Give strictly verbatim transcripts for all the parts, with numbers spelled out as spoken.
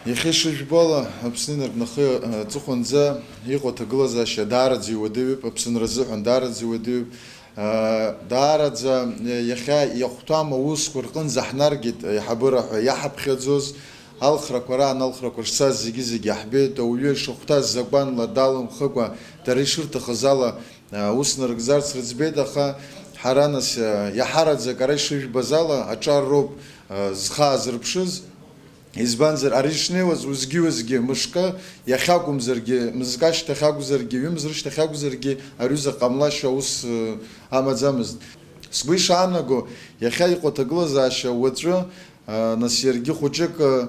Иахьа ишыжәбо ала, Аԥсны инаркны ахы аҵыхәанӡа иҟоу аҭагылазаашьа даараӡа иуадаҩуп, Аԥсынра азыҳәан даараӡа иуадаҩуп. Даараӡа иахьа иахәҭам аусқәа рҟынӡа ҳнаргеит аиҳабыра ҳәа иаҳаԥхьаӡоз. Алхрақәа раан алхрақәа шцаз зегьы-зегьы иаҳбеит, ауаҩы ишахәҭаз закәанла далымхыкәа дара ишырҭахыз ала ус нарыгӡарц рыӡбеит, аха ҳара нас иаҳараӡак ара ишыжәбаз ала аҿар роуп зхы аазырԥшыз. Избанзар, ари шнеиуаз уеизгьы-уеизгьы мышкы иахьакәымзаргьы, мызкы ашьҭахь акәзаргьы, ҩымз рышьҭахь акәзаргьы, ари аҩыза ҟамлашьа аус, э, амаӡамызт. Сгәы ишаанаго, иахьа иҟоу аҭагылазаашьа уаҵәы, э, нас иаргьы хәыҷык, э,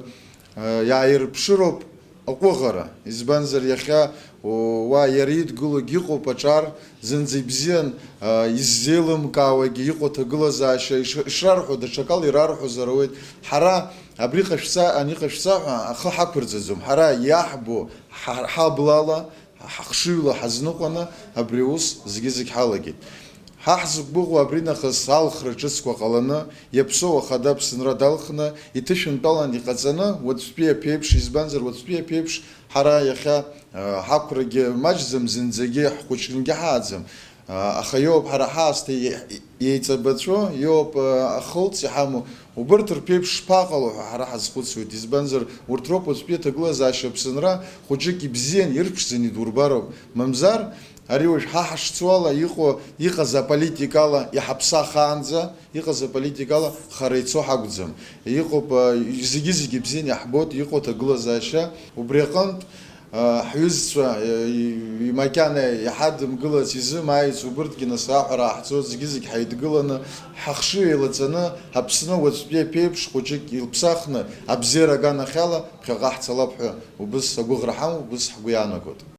э, иааирԥшыроуп аҟәыӷара. Избанзар, иахьа Уа иара идгылогь иҟоуп аҿар, зынӡа ибзиан, а, иззеилымкаауагьы иҟоу аҭагылазаашьа иш-, ишрарҳәо даҽакала ирарҳәозар ауеит. Ҳара абри ҟашәҵа, ани ҟашәҵа ҳәа ахы ҳақәырҵаӡом. Ҳара иаҳбо ҳа-, ҳаблала, ҳахшыҩла ҳазныҟәаны абри аус зегьы-зегь ҳалагеит. Ҳа ҳзықәгәыӷуа абринахыс алхра ҿыцқәа ҟаланы, иаԥсоу ахада Аԥсынра далхны, иҭышәынтәалан иҟаҵаны, уаҵәтәи аԥеиԥш, избанзар, уаҵәтәи аԥеиԥш ҳара иахьа, а, ҳақәрагьы маҷӡам, зынӡагьы ҳхәыҷынгьы ҳааӡам. А, аха иоуп ҳара ҳаасҭа е-, еиҵабацәоу, иоуп, а, ахылҵ иҳамоу, убырҭ рԥеиԥш шԥаҟало ҳәа ҳара ҳазхәыцуеит, избанзар, урҭ роуп уаҵәтәи аҭагылазаашьа Аԥсынра хәыҷык ибзиан, ирԥшӡан идурбароуп, мамзар, Ари уажә ҳа ҳашцо ала иҟоу, иҟаз аполитикала иҳаԥсахаанӡа, иҟаз аполитикала хара ицо ҳакәӡам. Иҟоуп, а, зегьы-зегьы бзианы иаҳбоит, иҟоу аҭагылазаашьа. Убри аҟынтә, а, ҳҩызцәа, а, и-, и-, макьана иҳадымгылац изымааиц убырҭгьы нас аҳәара ааҳҵоит, зегьы-зегь ҳаидгыланы, ҳахшыҩ еилаҵаны, Аԥсны уаҵәтәи аԥеиԥш хәыҷык илԥсахны, абзиара аганахьала ԥхьаҟа ҳцалап ҳәа убыс агәыӷра ҳамоуп, убыс ҳгәы иаанагоит.